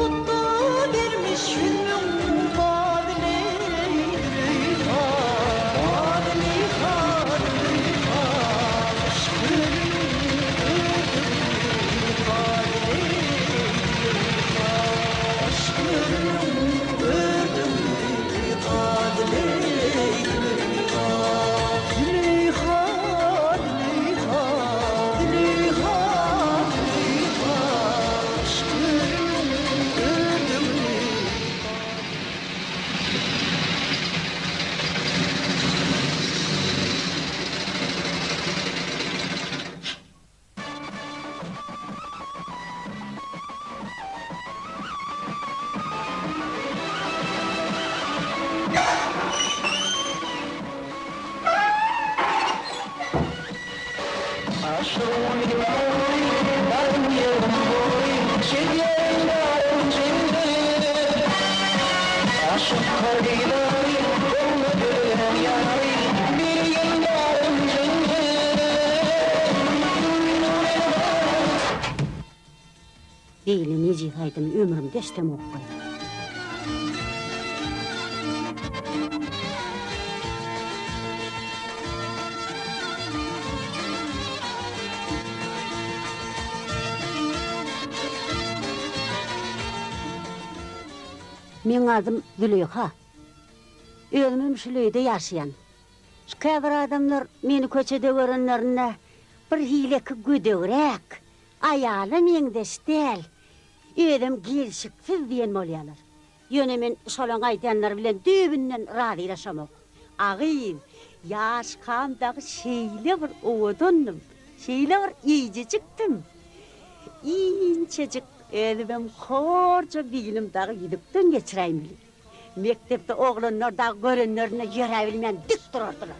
Tutdy bermiş hümmüň badyny, Züleýha, Züleýha, Züleýha, Yşk kölüniň ördügini gadyny, Züleýha, Yşk kölüniň ördügini gadyny, Züleýha, Züleýha, Züleýha, Züleýha, Züleýha, Yşk kölüniň ördügini gadyny. Beýle nejis aýdymy ömrümde eşdemokmy? Meň adym Züleýha. Özümem şul öýde ýaşaýan. Şu käbir adamlar meni köçede görenlerinde bir hileki gödegräk, aýala meňzeş däl, özem gelşiksiz diýen bolýarlar. Ýöne men şolaň aýdýanlary bilen düýbünden razylaşamok. A gyz, ýaşkam dagy şeýle bir owadandym, şeýle bir eýjejikdim. Inçejik özümem horja bilim dagy ýüzükden geçiräýmeli. Mekdepde oglanlar dagy görenlerinde ýöräbilmän dik durardylar.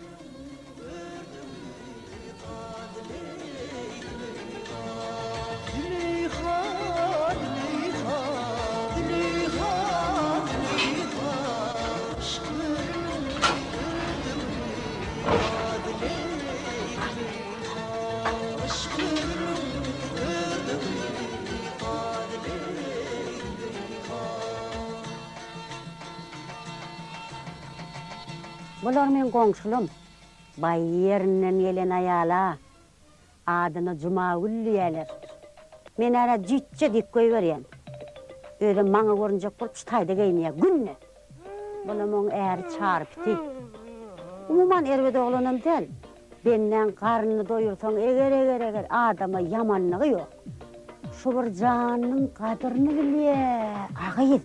Bular meň goňşulam. Baý ýerinden gelen aýal-a. Adyna Jumagül diýýäler. Men ärä jüýtje diýip goýberýän. Özem maňa görünjek bolup şu taýda geýinýär günde. Bulam oň äri Çary piti. Umuman erbet oglanam däl. Bendäň garnyny doýursaň eger-eger-eger adama ýamanlygy ýok. Şu bir janynyň gadyryny bilýä, a gyz.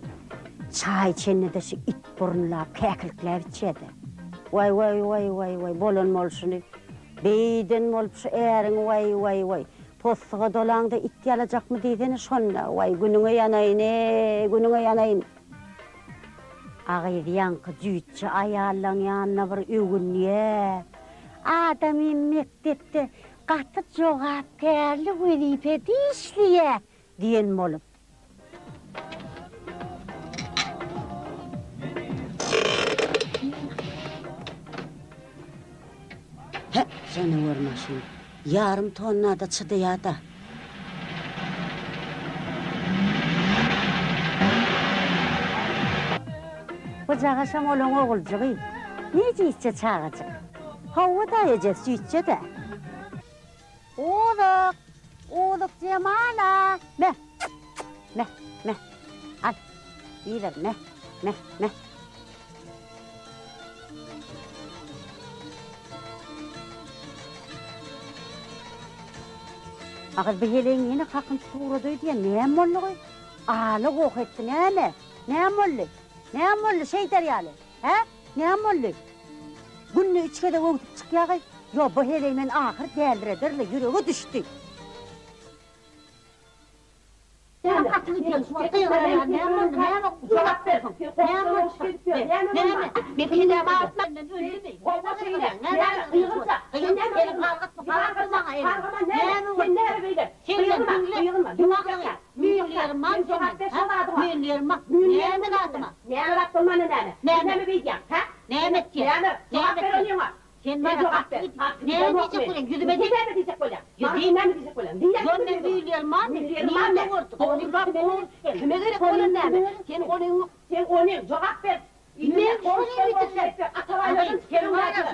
Çaý içende-de şu it burunlap, käkilikläp içýä-dä. Waý, waý, waý, waý, waý, bolan bolşuny. Beýden bolup şu äriňi waý, waý, waý. Possuga dolaňda it ýalajakmy diýsene şonda. Waý, günüňe ýanaýyn-eý, günüňe ýanaýyn. A gyz ýaňky jüýtçi aýallaň ýanyna bir öwünýä. Adamym mekdepde gaty jogapkärli wezipede işleýä diýen bolup. Hä, janawar maşyn. Ýarym tonna-da çydaýa-da. Bu jagaşam olaň oguljygy. Nejisje çagajyk. Hawa-da, ejesi jüýtje-dä. Uzuk! Uzuk Jemala! Me! Me! Me! Al! Iýiber, me! Me! Me! Agyz bu heleýiň ýene kakynç surat öýdýän, näme boldugy? Ala goh etdi, näme? Näme boldy? Näme boldy şeýder ýaly? Hä? Näme boldy? Günde üç gezek öwsüp çykýagy? Ýo, bu heleý meni ahyr dälirederle, ýürege düşdi. Näme gaty gidýäň şu wagt gygyrar ýaly näme boldy näme jogap ber näme boldy näme men kellämi agyrtma öldümi gowa şeýle näme gygyrja gygyrma eliňi galgatma galgatma maňa eliňi näme boldy senden diňle diňle müýnlerim man senden ha müýnlerim ma näme zadyma näme zat bolmanda näme näme beýdýäň hä näme etýäň näme jogap ber onyňa. Sen maňa jogap ber. Näme diýjek bolýaň? Ýüzüme diý. Näme diýjek bolýaň? Maňa sen näme diýjek bolýaň? Diý. Ýok, men güýlýärin, mami. Nirde gördüň? Dogrurak Kime gerek bolan näme? Sen ony, sen ony jogap ber. Men şony bitirdim. Atabaýlardan çykdy öwräjiler.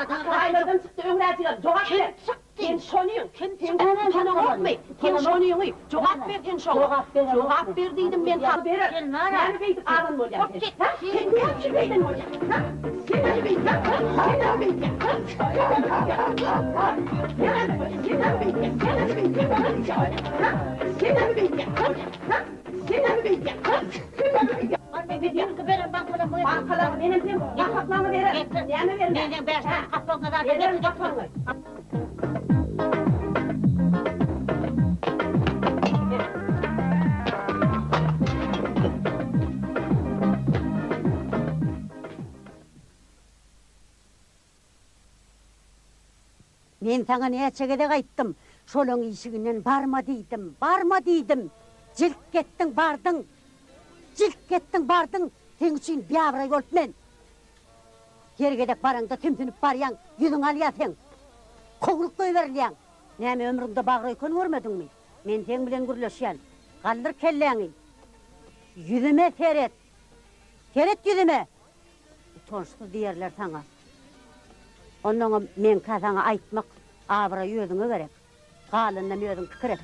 Atabaýlardan çykdy öwräjiler. Jogap ber. Kim çykdy? Sen şony, Kim sen çykdy? utanaňokmy? Sen şonyňy jogap ber sen şoňa. Jogap ber diýdim men saňa. Berer. Sen bar-a. Näme beýdip azan bolýaň sen? Hä? Sen näme üçin beýden bolýaň? Hä? Sen näme beýdýäň? Hä? Sen näme beýdýäň? Hä? Sen näme beýdýäň? Sen näme sen näme beýdýäň? Sen näme beýdýäň? Hä? Sen näme beýdýäň? Hä? Sen näme beýdýäň? Hä? Sen näme beýdýäň? Bankalar menem sen gapaklaňy berer. Näme bermän? Menden bäş sany gapagyňa zat Bererin gapagyňy. Men saňa näçe gezek aýtdym, şolaň işiginden barma diýdim, barma diýdim. Jilk etdiň, bardyň. Jilk etdiň, bardyň. Seň üçin biabraý bolup men. Her gezek baraňda sümsünip barýaň, ýüzüň alýar seň. Kowlup goýberilýäň. Näme ömrüňde bagröýken görmediňmi? Men seň bilen gürleşýän. Galdyr kelläňi. Ýüzüme seret. Seret ýüzüme! Utançsyz diýerler saňa. Onnoňam meňkä saňa aýtmak abraý özüňe gerek. Galanynam özüň pikir et.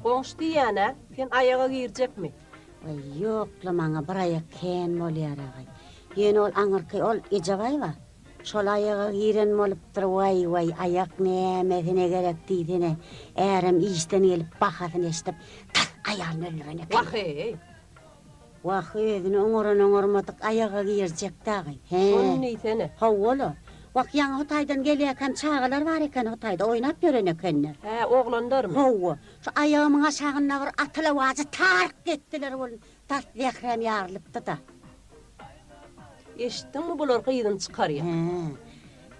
Goňşy diýýän-ä, sen aýaga girjekmi? Waý, ýok-la, maňa bir aýak kän bolýar, agaý. Ýöne ol aňyrky ol Ejebaý bar. Şol aýaga giren bolupdyr, waý, waý, aýak nämesine gerek diýsene. Ärem işden gelip bahasyny eşidip, tas aýalyny öldüren eken. Wah-eý! Wah, özüni oňaran-oňarmadyk aýaga girjek dagy. Hä. Şony diýsene. Hawa-la. Wah, ýaňy Hytaýdan gelýärkäm çagalar bar eken Hytaýda, oýnap ýören ekenler. Hä, oglanlarmy? Hawa. Şu aýagymyň aşagynda bir atylawajy tark etdiler welin, tas zähräm ýarylypdy-da. Eşitdiňmi bular gyzyny çykarýar. Hä.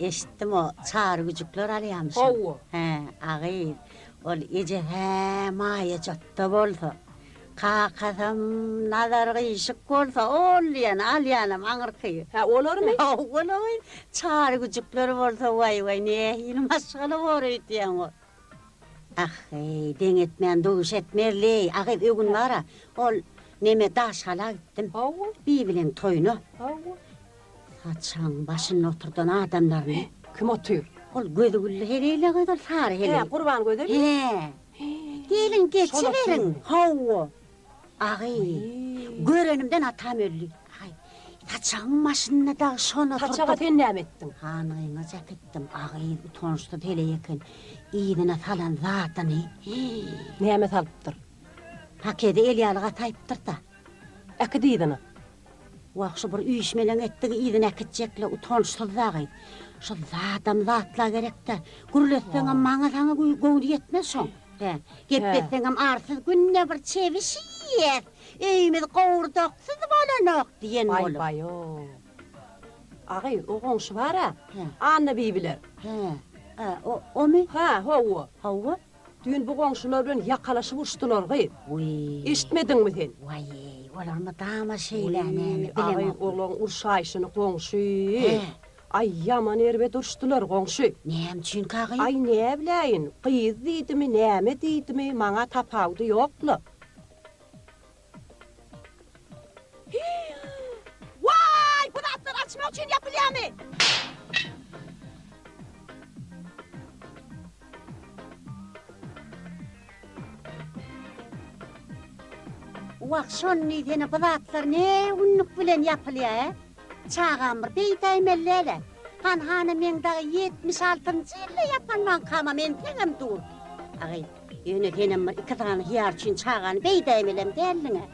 Eşitdim o Çary güjükler alýamyşyn. Hawa. Hä, a gyz, ol eje-hä maýajatda bolsa. Kakasam Nazar gyşyk bolsa, ol diýen alýanam aňyrky. Hä, olarmy? Hawa-la gyz, Çary güjükler bolsa, waý-waý, nähili maşgala bor öýdýäň ol. Ah-heý, deň etmän duş etmezli-eý, a gyz, ögün bar-a, ol neme Daşgala gitdim. Hawa. Bibileň toýuna. Hawa. Saçagyň başynda oturdan adamlaryny. Kim otyr? Ol gözi gülli heleý-le gyz, ol sary heleý. Hä, Gurbangözelmi? Hä. Geliň, geçiberiň. Hawa. Agy, görenimden atam öldi. Aý, saçagyň başynda dagy şony oturdyp. Saçaga sen näme etdiň? Hanyňa äkitdim. Agy, utançsyz heleý eken. Yzyna salan zadyny. Näme salypdyr? Pakedi el ýaly gataýypdyr-da. Äkit yzyna. Wah, şu bir üýşmeleň etdigi yzyna äkitjek-le, utançsyz dagy. Şu zadam zatla gerek-dä. Gürletseňem maňa saňa göwni ýetmez şoň. Hä, gepletseňem arsyz günde bir çebiş iýýäs, öýümiz gowurdaksyz bolanok diýen bolup. Baý-baý-ow. A gyz, o goňşy bar-a, Anna bibiler. Hä, a, o, omy? Hä, hawa. Hawa. Düýn bu goňşular bilen ýakalaşyp uruşdylar gyz. Wiý. Eşitmediňmi sen? Waý-eý, olar mydama şeýle näme, bilemok. Aý, olaň urşaýşyny goňşy. Hä. Aý, ýaman erbet uruşdylar goňşy. Näme üçinkä gyz? Aý, näbiläýin, gyz diýdimi, näme diýdimi, maňa tapawudy ýok-la. Waý, bu zatlar açmak üçin ýapylýarmy? Wah, şony diýsene, bu zatlar ne günlük bilen ýapylýar, ä? Çagam bir beýdäýmeli däl-ä. Han-hana meň dagy 76-njy ýylda ýapan bankam-a menseňem dur. Agy, Ýöne senem bir iki sany hyýar üçin çagany beýdäýmelem däldiň-ä.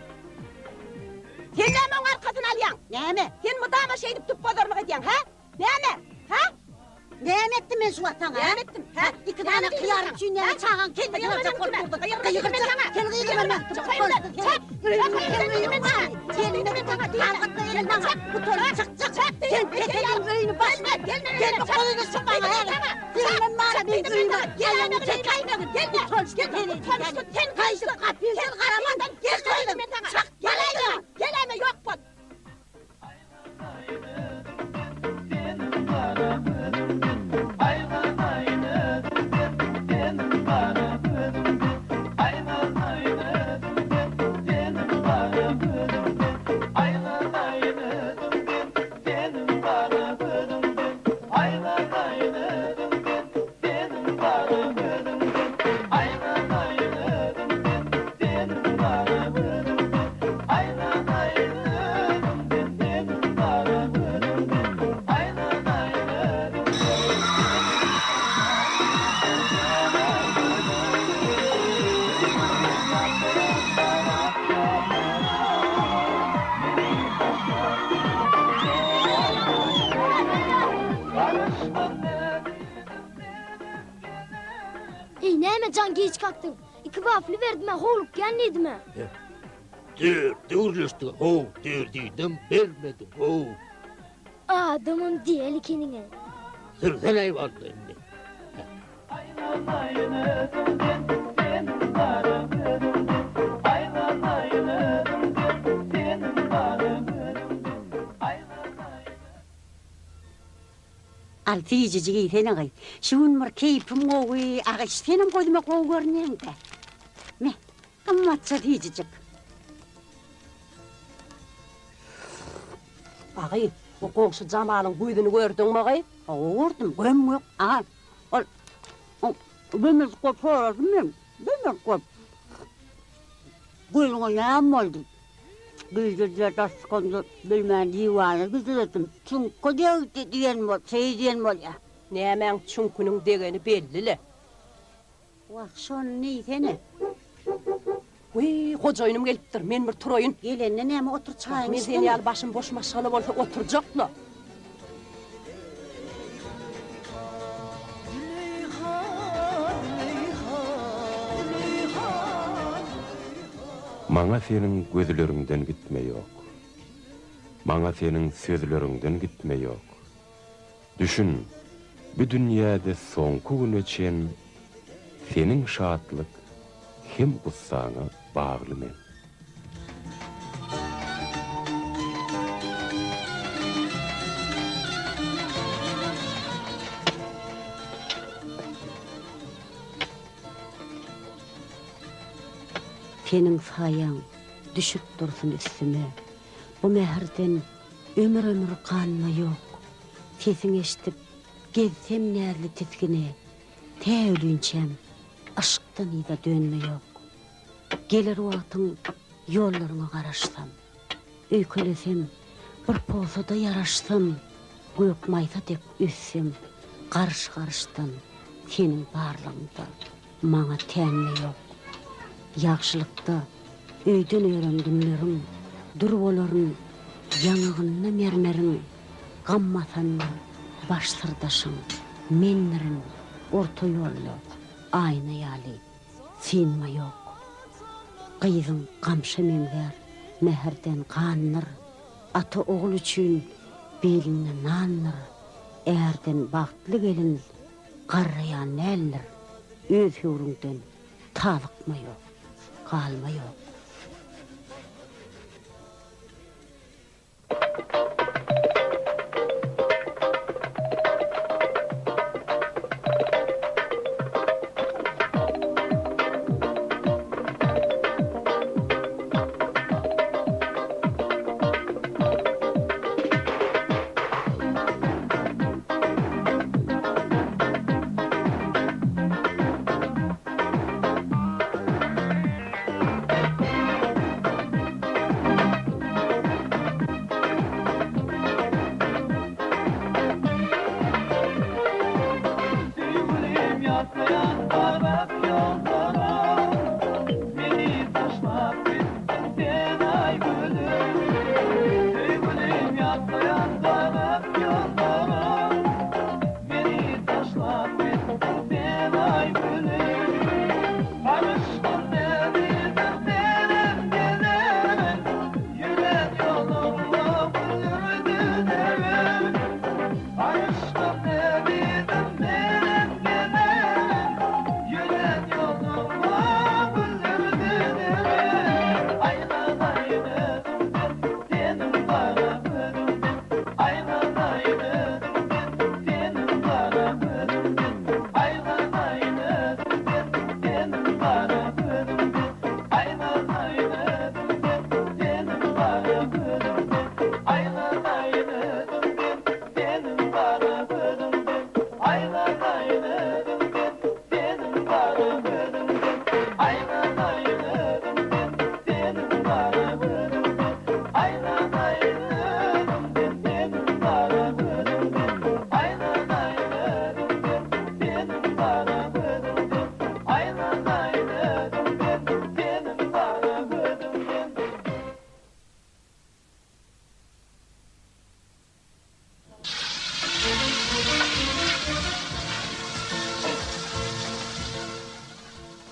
Sen näme oň arkasyny alýaň? Näme? Sen mydama şeýdip tupbazarlyk edýäň, hä? Näme? Hä? Näme etdim men şu wagt saňa? Näme etdim? Hä? Iki sany hyýar üçin näme çagaň kellesini aljak bolup durduň? Gygyrjak, sen gygyrma men. Çek! Çek! Çek! Sen keseliň öýüni başyna gelme goýuna şu maňa häli. Gelme mara men öýüme. Gelme çekäýmegin. Gelme. Utançly sen gaýdyp gapyň sen garaman gel men saňa. Çak geläýme. Geläýme ýok bol. Eý näme jan giç kalkdyň? Iki wafli berdim-ä, howlukýan diýdim-ä. Dörde gürleşdik, how, dördünem bermediň, how. Adamam däl ekeniň-ä. Sürsen-äý walla indi. Al, süýjüjik iýsene gyz. Şu gün bir keýpim gowy, agyş, senem gözüme gowy görünýäň-dä. Me, gymmatja süýjüjik. Agy, bu goňşy Jamalyň gözüni gördüňmi gyz? Hawa, gördüm, göm-gök. Aga, ol, ol gömüljik bolup soradym men, gömüljik bolup. Gözüňe näme boldy? Güýdüdiler daş çykanda bilmän diwana gidiberdim. Çüňke degdi diýen bol, şeý diýen bolýa. Nämäň çüňküniň degeni belli-le. Wah, şony diýsene. Wiý, hojaýynym gelipdir, men bir turaýyn. Gelende näme otur çaýyňy Men içsene. sen ýaly başym boş maşgala bolsa oturjak-la. Maňa seniň gözleriňden gitme ýok. Maňa seniň sözleriňden gitme ýok. Düşün, bu dünýäde soňky güne çen seniň şatlyk hem gussaňa bagly men. Seniň saýaň düşüp dursun üstüme, Bu mähirden ömür-ömür ganma ýok. Sesiň eşdip, gezsem näzli tisgine, Tä ölinçäm yşkdan yza dönme ýok. Geler wagtyň ýollaryňa garaşsam, Öýkelesem, bir posa-da ýaraşsam, Gök maýsa dek össem garyş-garyşdan Seniň barlygyňda maňa tänme ýok. Ýagşylykda öýden ören günleriň Dür bolaryn ýaňagynda mermeriň, Gam basanda baş syrdaşyň mendirin, Orta ýolda aýna ýaly Synma ýok. Gyzyň gamşa meňzär, mähirden gandyr, Ata ogul üçin bilinde nandyr, Ärden bagtly gelin garraýan däldir, Öz höwrüňden tazykma ýok, galma ýok.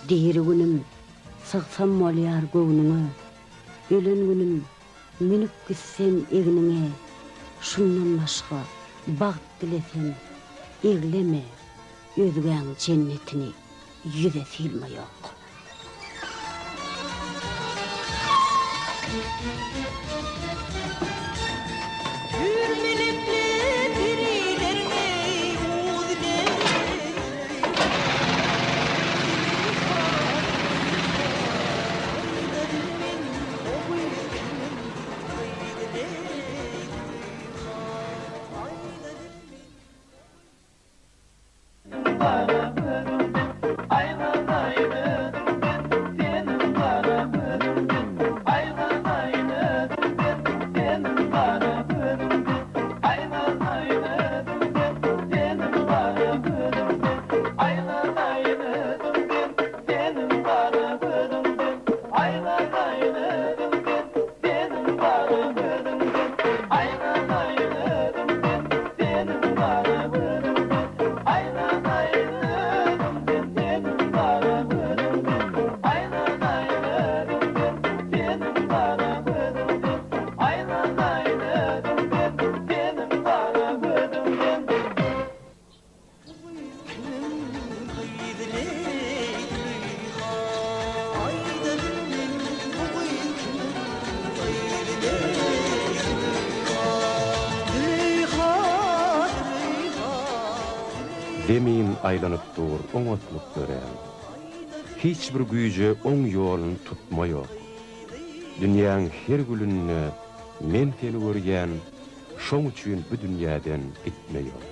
Diri günüm sygsam bolýar göwnüňe, Ölen günüm münüp gitsem egniňe, Şundan başga bagt dilesem egleme, Özgäň jennetini ýüze sylma ýok. Zemin aýlanyp dur oňatlyk dörän. Hiç bir güýje oň ýolun tutma ýok. Dünýäň her gülünde men seni görýän şoň üçin bu dünýäden gitme ýok.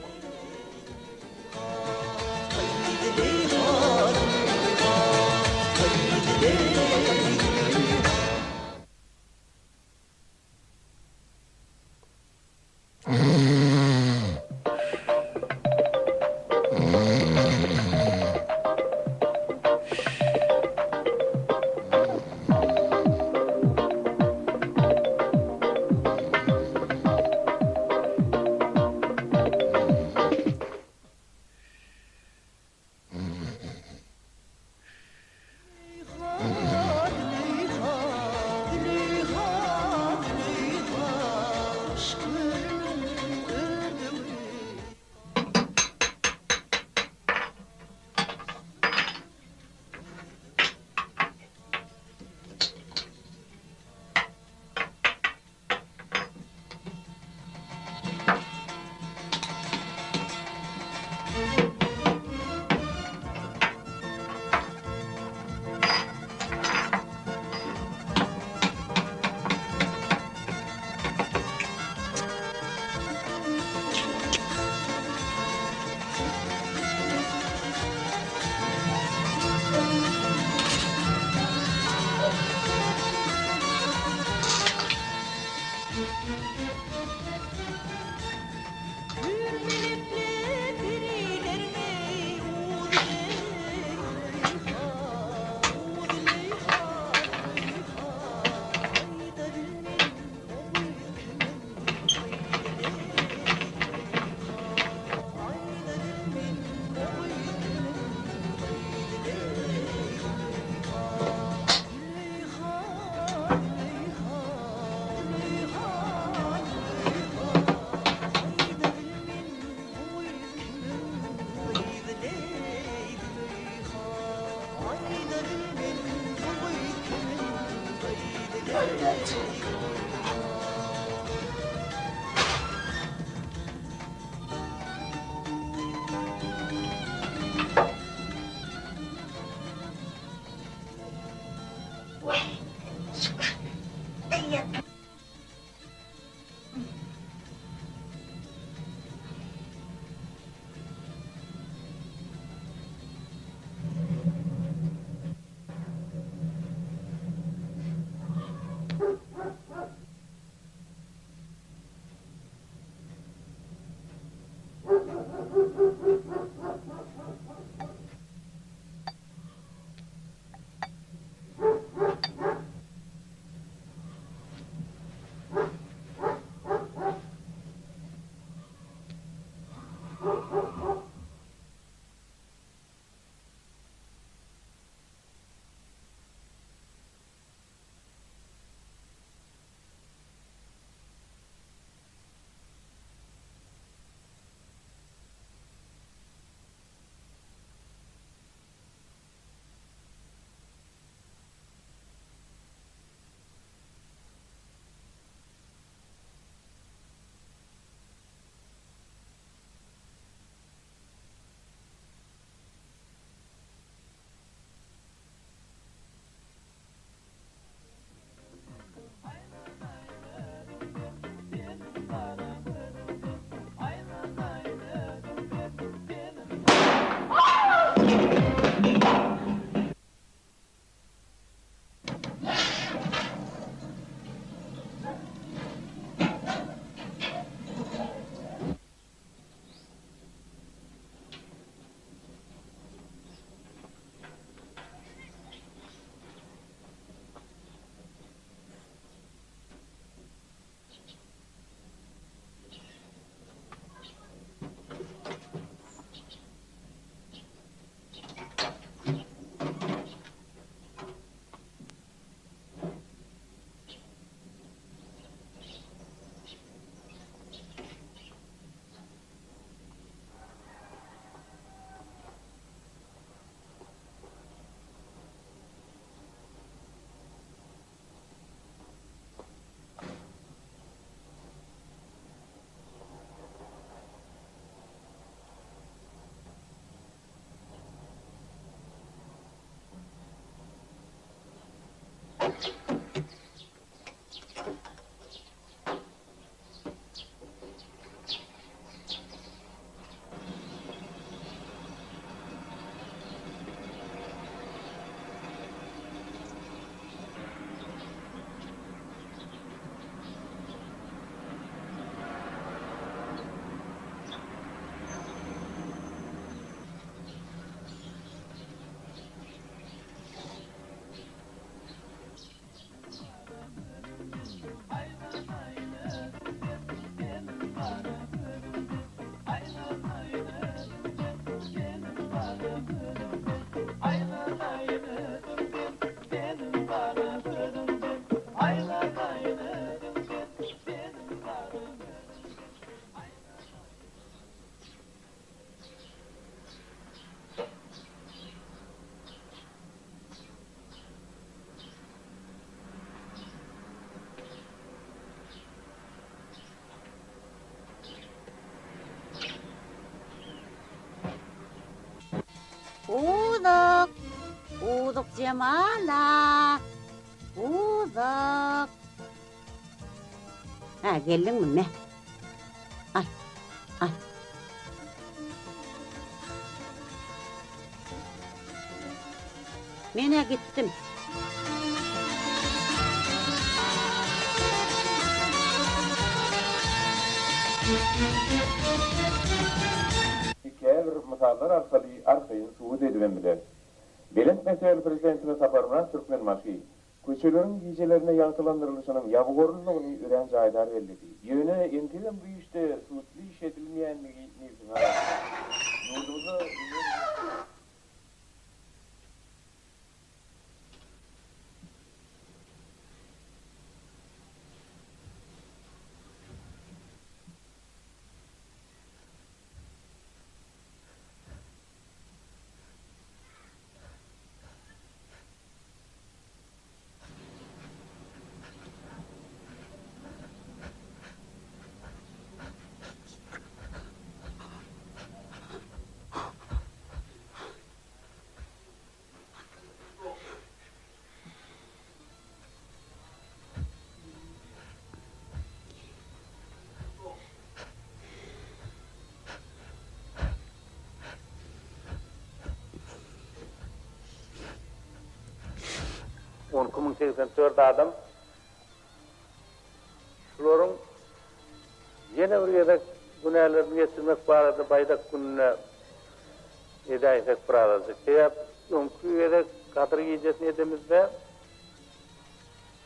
Uzuk Jemala! Uzuk! Hä, geldiňmi, me. Al, al. Men-ä gitdim. Käbir mysallar arkaly arkaýyn subut edibem bileris. Belent mertebeli Prezidentimiz Saparmyrat Türkmenbaşy köçeleriň gijelerine ýagtylandyrylyşynyň ýabygorlydygyny örän jaýdar belledi. Ýöne entegem bu işde sutly iş edilmeýändigi nebsiňi agyrtýar. Ýurdumyzda energiýa. 12084 adam şularyň ýene bir gezek günälerini geçirmek barada baýdak gününe edäýsek birazajyk. Sebäp öňki gezek Gadyr gijesini edemizde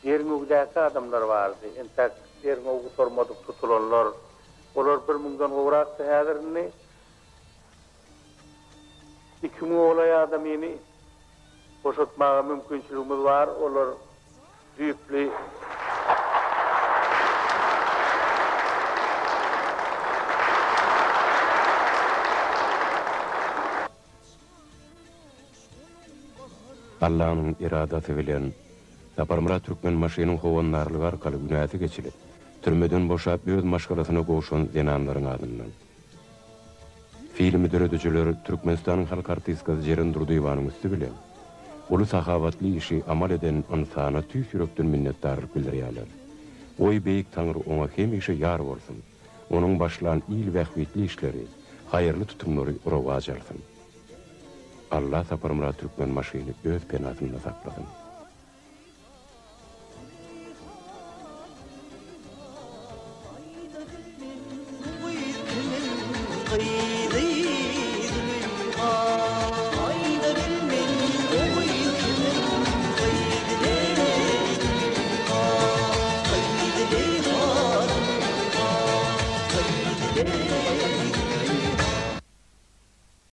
derňewdäki adamlar bardy. Entäk derňew gutarmadyk tutulanlar. Olar bir müňden gowrakdy häzir indi. Iki müňe golaý adamyny boşatmaga mümkinçiligimiz bar. Olar düýpli. Allanyň eradasy bilen Saparmyrat Türkmenbaşynyň howandarlygy arkaly günäsi geçilip, türmeden boşap öz maşgalasyna gowşan zenanlaryň adyndan. Filmi döredijiler Türkmenistanyň halk artistkasy Jeren Durdyýewanyň üsti bilen uly sahawatly işi amal eden ynsana tüýs ýürekden minnetdarlyk bildirýärler. Goý Beýik Taňry oňa hemişe ýar bolsun, onuň başlan il bähbitli işleri, haýyrly tutumlary rowaç alsyn. Alla Saparmyrat Türkmenbaşyny öz penasynda saklasyn.